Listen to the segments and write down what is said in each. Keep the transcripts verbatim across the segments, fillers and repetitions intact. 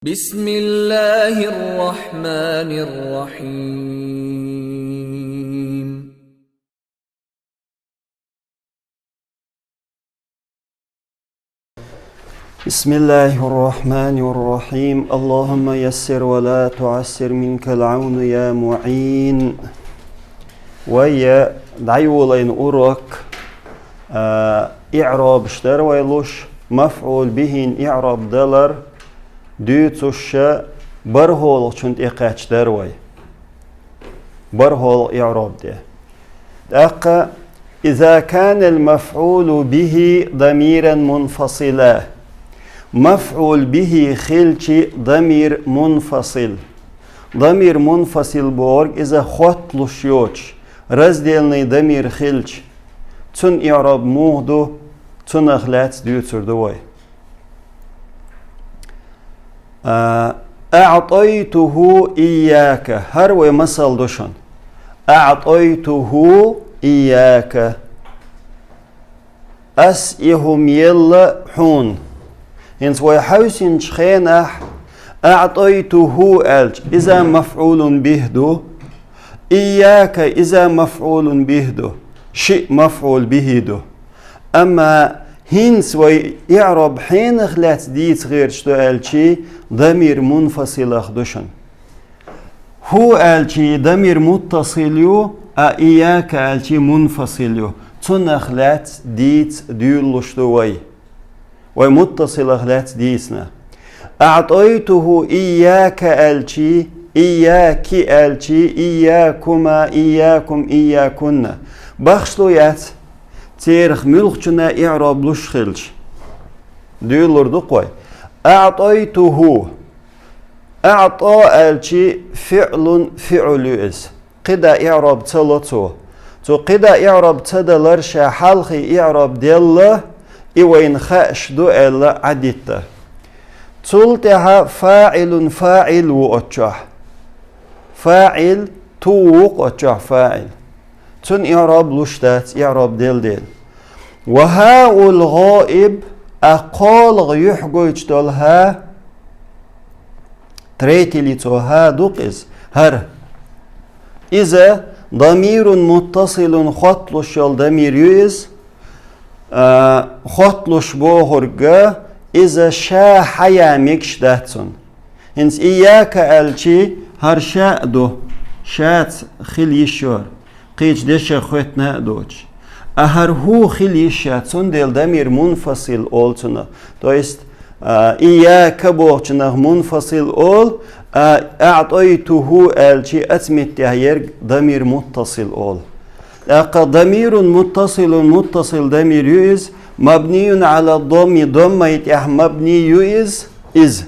بسم الله الرحمن الرحيم. بسم الله الرحمن الرحيم. اللهم يسر ولا تعسر، منك العون يا معين. Вай дӀайолайна урок, а, иӀробаш дар вай луш, мафӀул бихӀин иӀроб далар дуьйцуш бархӀалгӀачун тӀекхаьча дар вай. БархӀалгӀа иӀроб де. ТӀаккха, إذا كان المفعول به ضميرا منفصلا. МафӀул бихӀи хилча дамир мунфасил. Дамир мунфасил бохург иза хотталуш йоцуш, раздельный дамир хилча, цун иӀроб муха ду, цунах лаьцна дуьйцур ду вай. А, أعطيته إياك. ХӀара вай масал ду шуна. أعطيته إياك. Ас и хӀума елла хьуна. ХӀинца вай хьовсинчу хенахь أعطيته аьлча, иза мафӀулун бихӀ ду. إياك иза мафӀулун бихӀ ду. Шиъ мафӀул бихӀи ду. Амма хӀинца вай иӀроб хьенах лаьцна дийца гӀерташ ду аьлча, дамир мунфасилах ду шуна. هو аьлча дамир муттасил ю, а إياك аьлча мунфасил ю. Цунах лаьцна дийца дуьйлалуш ду вай. Вай муттасилах лаьцна дийцина. أعطيته إياك аьлча, إياك аьлча, إياكما، إياكم، إياكن. Бахаш ду яц, церах муьлххачунна иӀроб луш хилча. Дуьйлалур ду-кх вай. أعطيته. أعطى аьлча фиӀлун фиӀл ю иза. КхидӀа иӀроб ца ло цо. Цо кхидӀа иӀроб ца далар, ша хьалхе иӀроб делла, и вайна хаьаш ду аьлла Ӏадитта. Цул тӀаьхьа фаӀилун фаӀил ву оцу чохь. ФаӀил ту ву-кх оцу чохь фаӀил. Цунна иӀроб луш дац, иӀроб делла дела. وهاء الغائب, а кхоалгӀа юьхь гойтуш долу хӀа, третий лицо хӀа ду-кх иза, хӀара. Иза дамирун муттасилун, хотталуш йолу дамир ю иза, а, хотталуш бохург, иза ша хьаян мегаш дац цунна. ХӀинца إياك аьлча, хӀара ша а ду, шаца хила йиш йора. Кхечу дешах хоьттина а доцуш. А хӀара هو хила йиш яц, цундела дамир мунфасил олу цунах. То есть, а, إياك бохучунах мунфасил олу, а أعطيته аьлча, оцу меттехь ерг дамир муттасил олу. ТӀаккха дамирун муттасилун, муттасил дамир ю иза, мабниюн Ӏала ддомми, доммай тӀехь мабни ю иза, иза.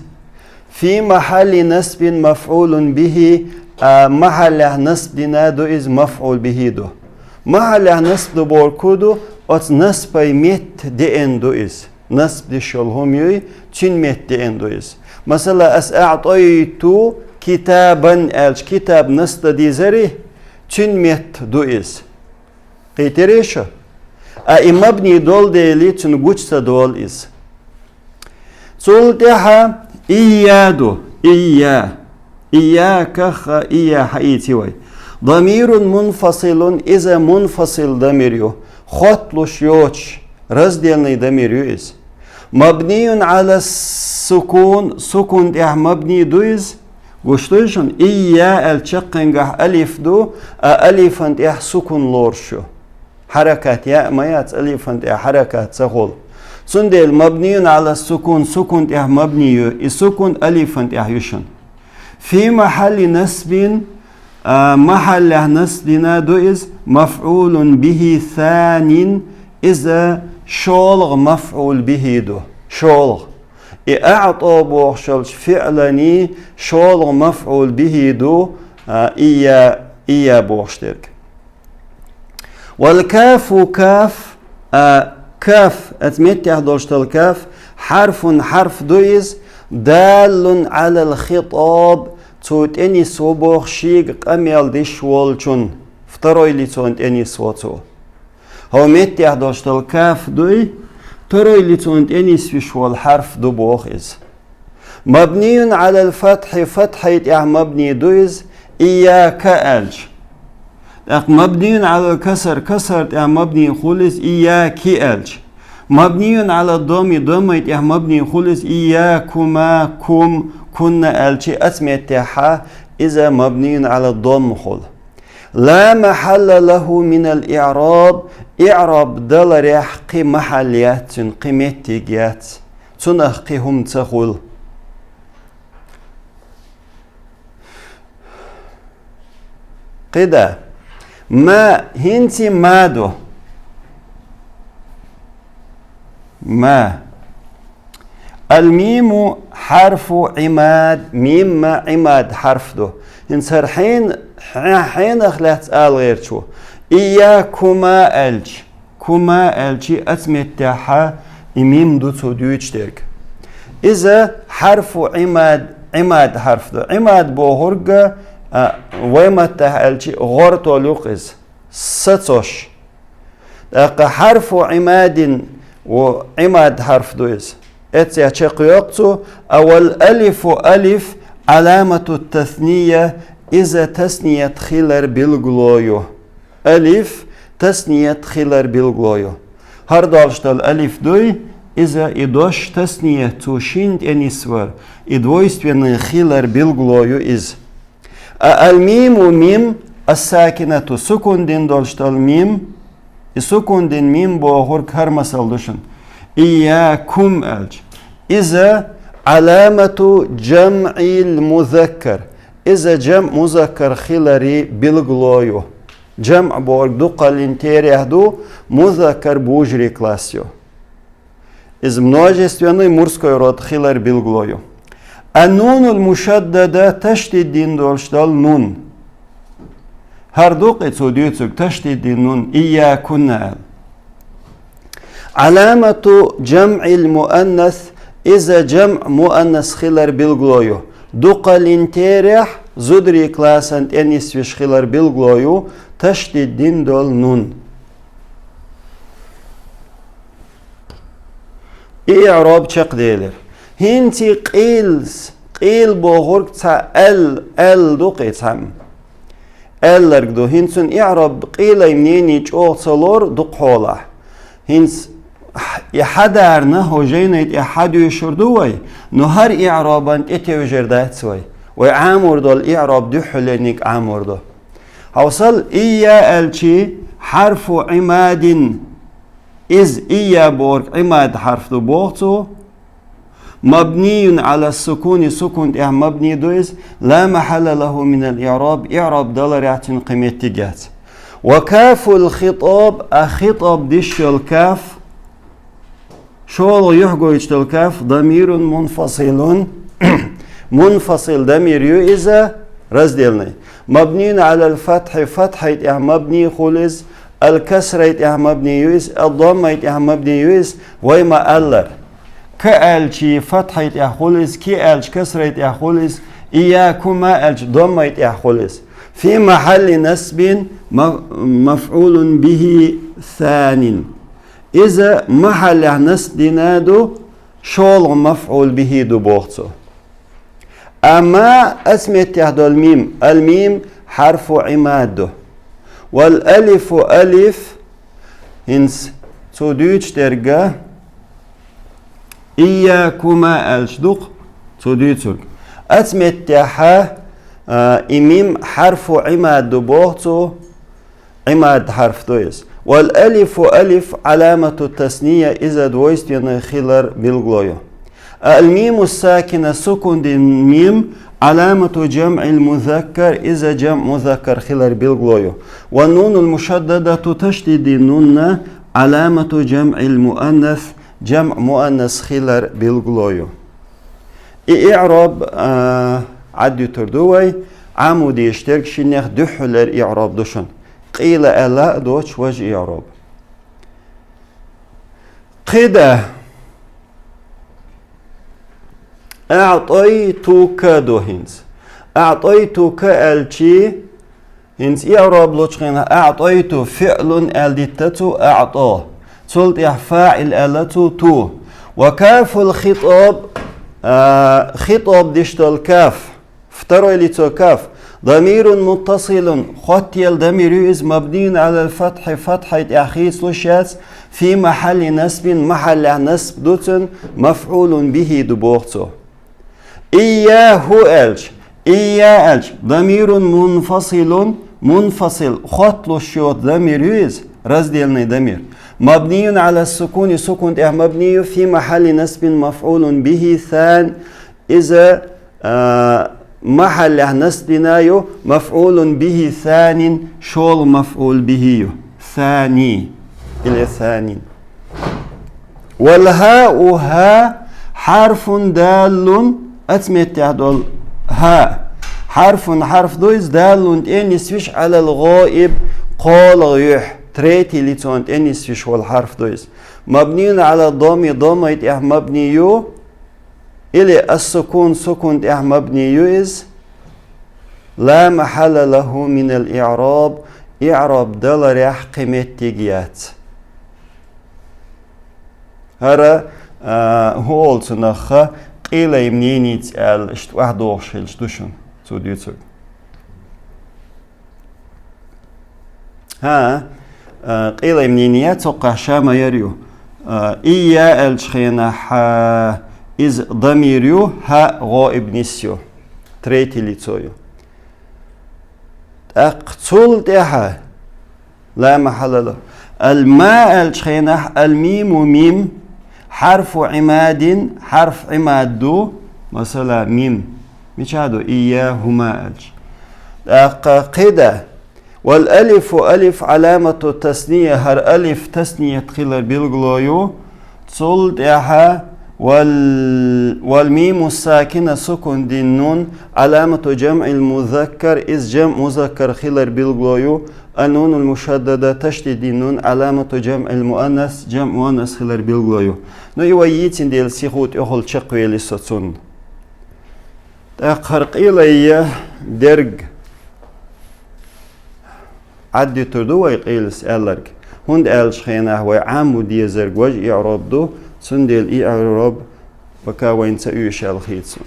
في محل نصب مفعول به, а, махьаллехь насб дина ду иза, мафӀул бихӀи ду. Махьаллехь насб ду бохург хӀун ду, оцу насбай метта деана ду иза. Насб деш йолу хӀума юй, цуьнан метта деана ду иза. Масала, ас أعطيت كتابا аьлча, китаб насб дан дезарий, цуьнан метта ду иза. Кхийтирий шу? А и мабни долу дела, цуьнан гучу ца долу иза. Цул тӀаьхьа ийя ду, ийя. Ийя каха, ийя хьаийци вай. Дамирун мунфасилун, иза мунфасил дамир ю. Хотталуш йоцуш, раздельный дамир ю иза. Мабниюн Ӏала сукун, сукун тӀехь мабни ду иза. Гуш дуй шуна, ийя аьлла чаккхенгахь алиф ду, а алифан тӀехь сукун лоруш ю. Хьаракат яа ма яц, алифан тӀехь хьаракат ца хуьлу. Цундела мабниюн Ӏала сукун, сукун тӀехь мабни ю, и сукун алифан тӀехь ю шуна. Фи махьалли насбин, а, махьаллехь насб дина ду иза, мафӀулун бихӀи санин, иза шолгӀа мафӀул бихӀи ду, шолгӀа. И аӀтӀо бохуш йолчу фиълани шолгӀа мафӀул бихӀи ду, а, ийя, ийя бохуш дерг. Вал кафу каф, а, каф, оцу меттехь долуш долу каф, хьарфун хьарф ду иза, даллун Ӏалал хитӀаб, цо тӀенисво боху шега къамел деш волчун, второй лицон тӀенисво цо. ХӀо меттехь долуш долу каф дуй, второй лицон тӀенисвеш волу хьарф ду боху иза. مبني على الفتح, фатхьай тӀехь мабни ду иза, إياك аьлча. ТӀаккха مبني على الكسر, касра тӀехь мабни хул иза, إياك аьлча. مبني على الضم, даммай тӀехь мабни хул иза, إياكما, كم, كن аьлча, оцу меттехь иза مبني على الضم хуьлу. لا محل له من الإعراب, иӀраб даларехь кхин махьал яц цуьнан, кхин меттиг яц. Цунах кхин хӀума ца хуьлу. КхидӀа. ما, хӀинца а ما ду. ما. الميم حرف عماد, мим а Ӏимад хьарф ду. ХӀинца хӀара хьенан, хье-, хьенах лаьцна ала гӀерташ ву. إياكما аьлча, كما аьлча, оцу меттехь и мим ду цо дуьйцуш дерг. Иза حرف عماد, Ӏимад хьарф ду. Ӏимад бохург, а, вай маттахь аьлча, гӀортол юкъ иза. Сацош. ТӀаккха حرف عماد, Ӏимад хьарф ду иза. Эццехь чекхйоккху цо, а, والألف, алиф, علامة التثنية, иза тасният хилар билгало ю. Алиф тасният хилар билгало ю. ХӀара долуш долу алиф дуй, иза и дош тасният, цо шина тӀе нисвар, и двойственный хилар билгало ю иза. А الميم, мим, الساكنة, сукун дина долуш долу мим, и сукун дина мим бохург хӀара масал ду шуна. إياكم аьлча. Иза علامة جمع المذكر. Иза جمع مذكر хиларе билгало ю. جمع бохург дукхаллин терахь ду, مذكر божарий класс ю. Иза множественный мужской род хилар билгало ю. النون المشددة, ташдид дина долуш долу нун. ХӀара ду-кх и цо дуьйцург, ташдид дина нун, إياكن аьлла. علامة جمع المؤنث, иза جمع مؤنث хилар билгало ю. Дукхаллин терахь зударий классан тӀе нисвеш хилар билгало ю, ташдид дина долу нун. И иӀроб чекхделира. ХӀинца къийла, къийла бохург цхьа аьлла, аьлла ду-кх и цхьамма. Аьлларг ду. ХӀинца цуьнан иӀроб къийла мнение чӀогӀа ца лору дукха хьолахь. ХӀинца и хьадарна хӀокху жайнай тӀехь хьадоьшур ду вай, но хӀара иӀробан тӀетевжар дац вай. Вай Ӏамор долу иӀроб дуьххьалерниг Ӏамор ду. Хьовсал, إيا аьлча, حرف عماد. Иза إيا бохург Ӏимад хьарф ду боху цо. مبني على السكون, сукун тӀехь мабни ду иза. لا محل له من الإعراب, иӀроб даларехь цуьнан кхин меттиг яц. وكاف الخطاب, а хитӀаб деш йолу каф, шолгӀа юьхь гойтуш долу каф, ضمير منفصل, мунфасил дамир ю иза, разделный. مبني على الفتح, фатхьай тӀехь мабни хуьлу иза, ал-касрай тӀехь мабни ю иза, ад-даммай тӀехь мабни ю иза, вай ма-аллара. Ка аьлча фатхьай тӀехь хуьлу иза, ки аьлча касрай тӀехь хуьлу иза, إياكما аьлча даммай тӀехь хуьлу иза. في محل نصب م-, مفعول به ثان. Иза махьаллехь насб дина ду, шолгӀа мафӀул бихӀи ду боху цо. Амма оцу меттехь долу мим, ал-мим хьарфу Ӏимад ду. Вал алифу алиф, хӀинца цо дуьйцуш дерг, ийякума аьлча ду-кх цо дуьйцург. Оцу меттехь, а, и мим хьарфу Ӏимад ду боху цо, Ӏимад хьарф ду иза. Вал алифу алиф Ӏаламату тасния, иза двойственный хилар билгало ю. Ал-миму сакина, сукун дина мим, Ӏаламату жамъил музаккар, иза жамъ музаккар хилар билгало ю. Ва нунул мушаддадату, ташдид дина нунна, Ӏаламату жамъил муаннас, жамъ муаннас хилар билгало ю. И иӀроб, а, Ӏаддуьтур ду вай, Ӏамо дезаш дерг шиннех дуьххьарлера иӀроб ду шуна. Къийла аьлла а доцуш важа иӀроб. КхидӀа. АӀтайтука ду хӀинца. АӀтайтука аьлчи, хӀинца иӀроб лучу хенахь аӀтайту фиълун аьлла диттацу аӀто. Цул тӀехь фаӀил аьллацу ту. Ва кафул хитӀаб, А, хитӀаб деш дола каф, второе лицо каф. Дамирун муттасилун, хоттаелла дамир ю иза, мабниюн алал фатхьи, фатхьай тӀехь хийцалуш яц, фи махьалли насбин, махьаллехь насб ду цун, мафӀулун бихӀи ду боху цо. Ийяху аьлча, ийя аьлча, дамирун мунфасилун, мунфасил, хотталуш йоцу дамир ю иза, раздельный дамир. Мабниюн ала сукуни, сукун тӀехь мабни ю, фи махьалли насбин мафӀулун бихи сан, иза, а, махьаллехь насб дина ю, мафӀулун бихи санин, шолгӀа мафӀул бихи ю. Сани. Или санин. Вал хау, хӀа, хьарфун даллун, оцу меттехь долу хӀа. Хьарфун, хьарф ду иза, даллун тӀе нисвиш, алал гӀоиб, кхоалгӀа юьхь, третий лицон тӀе нисвиш волу хьарф ду иза. Мабниюн ала домми, доммай тӀехь мабни ю, или ас-сукун, сукун тӀехь мабни ю иза. Ла махьалла лаху минал иъраб, иъраб даларехь кхин меттиг яц. ХӀара, а, хӀу олу цунах, къилай мненица аьлла, иштта охьадогӀуш хилча ду шуна цо дуьйцург. ХӀа, а, къилай мнение цоккхахь ша ма яр ю. А, ийя аьллачу хенахь, а, иза дамир ю, хӀа гӀоиб нис ю, третий лицо ю. ТӀаккха цул тӀаьхьа, ла махьалла лаху. Ал-ма аьллачу хенахь, ал-миму мим, хьарфу Ӏимадин, хьарф Ӏимад ду, масала, мим. Мича ду? Ийяхума аьлча. ТӀаккха кхидӀа. Вал алифу, алиф, Ӏаламату тасния, хӀара алиф тасният хилар билгало ю. Цул тӀаьхьа вал, вал миму сакина, сукун дина нун, Ӏаламату жамъил музаккар, иза жамъ музаккар хилар билгало ю. Ан-нунул мушаддада, ташдид дина нун, Ӏаламату жамъил муаннас, жамъ муаннас хилар билгало ю. Ну, и вай йийцина дела, сиху тӀехула чекхвели со цунна. ТӀаккха хӀара къилай дерг Ӏаддитур ду вай къилас аьлларг. ХӀунда аьллачу хенахь вай Ӏамму дезарг важа иъроб ду, цундела и иъроб пока вайна ца оьшу аьлла хийца.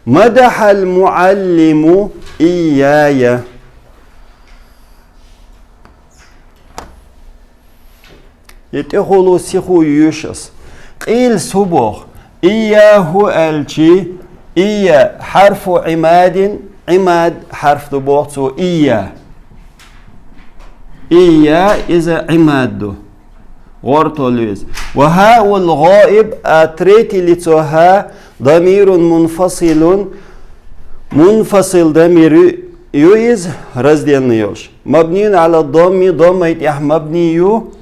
Мадахьал муаллиму ийяя. Я тӀехула сиху йоьшу ас. Къилас хӀу боху? Ийяху аьлчи, ийя хьарфу Ӏимадин, Ӏимад хьарф ду боху цо, ийя. Ийя иза Ӏимад ду. ГӀортол ю иза. Ва хьаул гӀоиб, а третий лицо хьа, дамирун мунфасилун, мунфасил дамир ю, ю иза, раздельный йолуш. Мабниюн ала домми, доммай тӀехь мабни ю,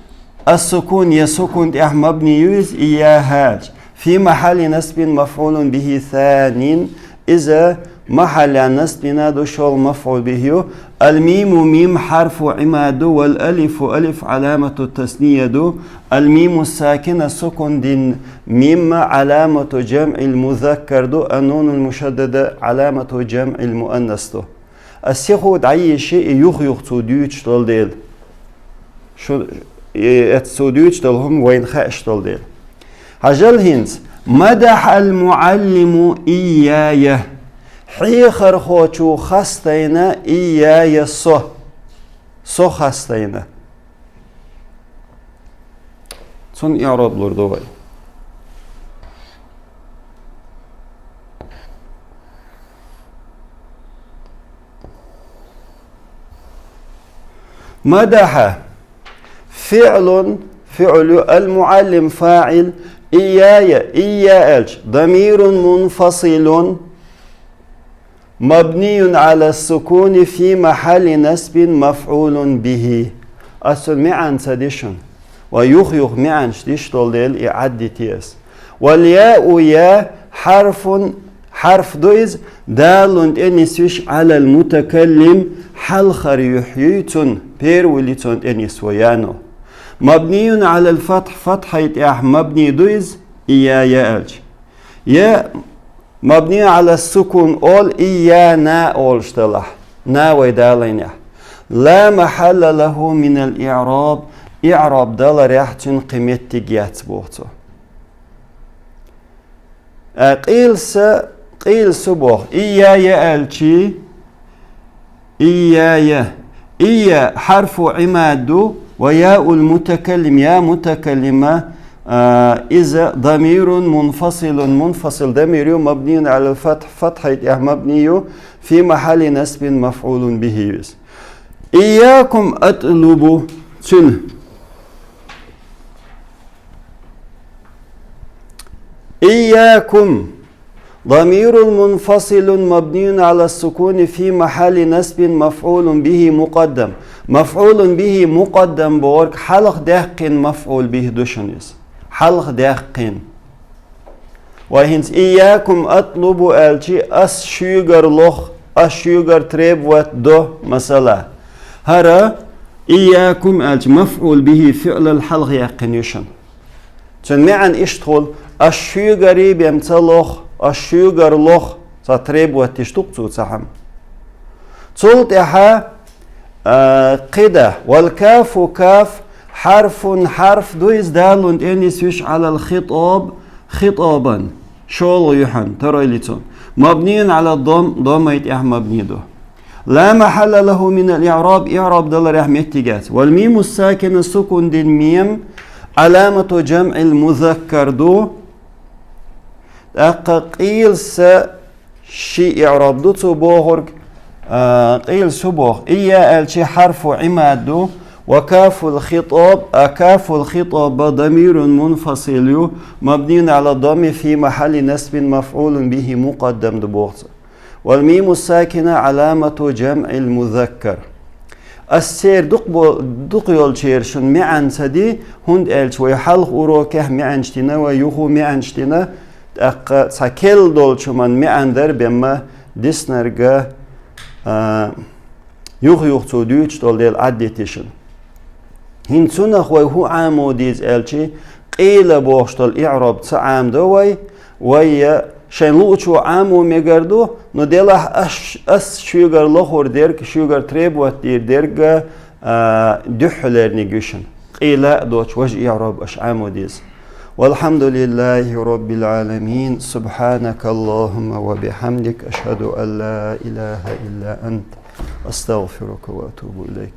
ас-сукун, я сукун тӀехь мабни ю иза, ийяхьа аьлча. Фи махьалли насбин мафӀулун бихи санин, иза махьалла насб дина ду, шолгӀа мафӀул бихи ю. Ал-миму мим хьарфу Ӏимад ду, вал алифу алиф Ӏаламату тасния ду. Ал-миму сакина сукун дина мим Ӏаламату жамъил музаккар ду, ан-нунул мушаддада Ӏаламату жамъил муаннас ду. Ас сиху дӀайийши и юх-юх цо дуьйцуш долу дела. Шу, и, эццо дуьйцуш долу хӀума вайна хаьаш долу дела. Хьажал хӀинца, мадахьал муаллиму ийяя. Хьехархочо хастайна ийяя со. Со хастайна. Цунна иъроб лур ду вай. Мадахьа. ФиӀлун, фиӀл ю, ал-муаллим фаӀил, ийяя, ийя аьлча, дамирун мунфасилун, мабниюн ала сукуни фи махьалли насбин мафӀулун бихи. Ас цуьнан маьӀна ца дишун. Ва юх-юх маьӀнаш диш долу дела и Ӏаддите ас. Вал яу я хьарфун, хьарф ду иза, далун тӀе нисвиш Ӏалал мутакаллим, хьалхара юьхь юй цун, первый лицон тӀе нисво яно. Мабниюн Ӏалал фатхь, фатхьай тӀехь мабни ду иза, и я я аьлча. Я мабни Ӏала сукун ол, и я на олуш далахь, на вай далайнехь. Ла махьалла лаху минал иъраб, иъраб даларехь цуьнан кхин меттиг яц боху цо. А, къийла са, къийла су боху. Ийяя аьлчи, ийяя. Ийя хьарфу Ӏимад ду, ва яул мутакаллим, я мутакаллима, а, иза дамирун мунфасилун, мунфасил дамир ю, мабниюн алал фатх, фатхьай тӀехь мабни ю, фи махьалли насбин мафъулун бихи ю иза. Ийякум атлубу. Цуьнан. Ийякум. Дамирун мунфасилун мабниюн ала сукуни фи махьалли насбин мафъулун бихи мукъаддам. Мафъулун бихи мукъаддам бохург хьалха даьккхина мафъул бихи ду шуна иза. Хьалха даьккхина. Вай хӀинца ийякум атлубу аьлчи, ас шуьгара лох, ас шуьгара требовать до, масала. ХӀара ийякум аьлчи мафъул бихи фиълал хьалха яьккхина ю шуна. Цуьнан маьӀна иштта хуьлу, ас шуьгара бен ца лох, ас шуьгара лох, ца требовать деш ду-кх цо цхьа хӀума. Цул тӀаьхьа, а, кхидӀа, вал кафу каф, хьарфун хьарф ду иза далун тӀе нисвиш алал хитоб, хитабан, шолгӀа юьхьан, второй лицо. Мабниюн ала дом, домай тӀехь мабни ду. Ла махьалла лаху минал иъраб, иъраб даларехь меттиг яц. Вал миму сакина сукун дин мим, аламату жамъил музаккар ду. ТӀаккха къийла са ши иъраб ду цо бохург, а, къийла су боху. Ийя аьлчи хьарфу Ӏимад ду, ва кафул хитоб, а кафул хитоба дамирун мунфасил ю, мабниюн ала доми фи махьалли насбин мафъулун бихи мукъаддам ду боху цо. Вал миму сакина аламату жамъил музаккар. Ас церан дукха бо-, дукха йолчеран шуна маьӀна ца ди, хӀунда аьлча вай хьалха урокехь маьӀнаш дина, вай юха маьӀнаш дина, тӀаккха цхьа керла долчу хӀуман маьӀна дара бен ма диснарг, а, юха-юха цо дуьйцуш долу дела Ӏаддитишна. ХӀинца цунах вай хӀун Ӏамо деза аьлчи, къийла бохуш долу иъраб ца Ӏамадо вай, вай я шайн луучо Ӏамо мегар ду, но делахь аш-, ас шуьгара лохур дерг, шуьгара требовать дийр дерг, а, дуьххьалерниг ю шуна. Къийла а доцуш важа иъраб аша Ӏамо деза. Валхьамдулиллахи роббил Ӏаламин. Субхьанакаллахумма ва бихьамдик. Ашхаду ан ла илаха илла ант. Астагфирука ва атубу илайк.